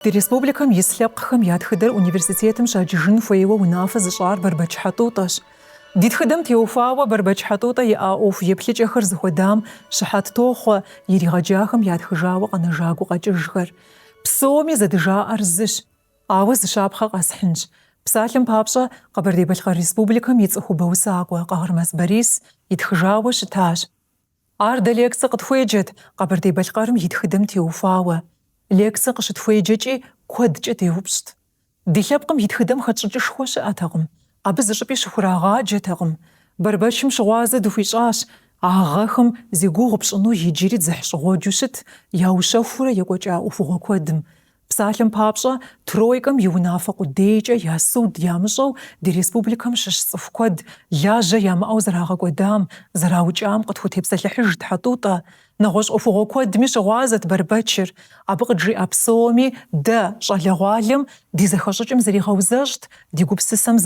Ди республикэм ис лъэпкъхэм я тхыдэр университетым щаджыжын хуейуэ унафэ зыщӏар Бэрбэч Хьэтӏутӏэщ. Ди тхыдэм теухуауэ Бэрбэч Хьэтӏутӏэ иӏа ӏуэху еплъыкӏэхэр зыхуэдам щыхьэт тохъуэ иригъэджахэм ятхыжауэ къэнэжа гукъэкӏыжхэр. Псоми зэдыжаӏэр зыщ, ауэ зы щапхъэ къэсхьынщ. Псалъэм папщӏэ, Къэбэрдей-Балъкъэр Республикэм и цӏыхубэ усакӏуэ Къагъырмэс Борис итхыжауэ щытащ. Ар дэ лекцэ къытхуеджэт Къэбэрдей-Балъкъэрым и тхыдэм теухуауэ. Лекцэ къыщытхуеджэкӏи куэдкӏэ деупщӏт. Ди лъэпкъым и тхыдэм хэтщӏыкӏышхуэ щыӏэтэкъым, абы зыщӏыпӏи щыхурагъаджэтэкъым. Бэрбэчым щыгъуазэ дыхуищӏащ а гъэхэм зи гугъу пщӏыну иджыри дзыхьщӏыгъуэджу щыт, яущэхуурэ екӏуэкӏа ӏуэхугъуэ куэдым. Псалъэм папщӏэ, тройкэм и унафэ къудейкӏэ я суд ямыщӏэу ди республикэм щыщ цӏыху куэд лажьэ ямыӏэу зэрагъэкӏуэдам, зэраукӏам къытхутепсэлъыхьыжт Хьэтӏутӏэ. Нэгъуэщӏ ӏуэхугъуэ куэдми щыгъуазэт Бэрбэчыр. Абы къыджиӏа псоми дэ, щӏалэгъуалэм, ди зэхэщӏыкӏым зригъэузэщӏт, ди гупсысэм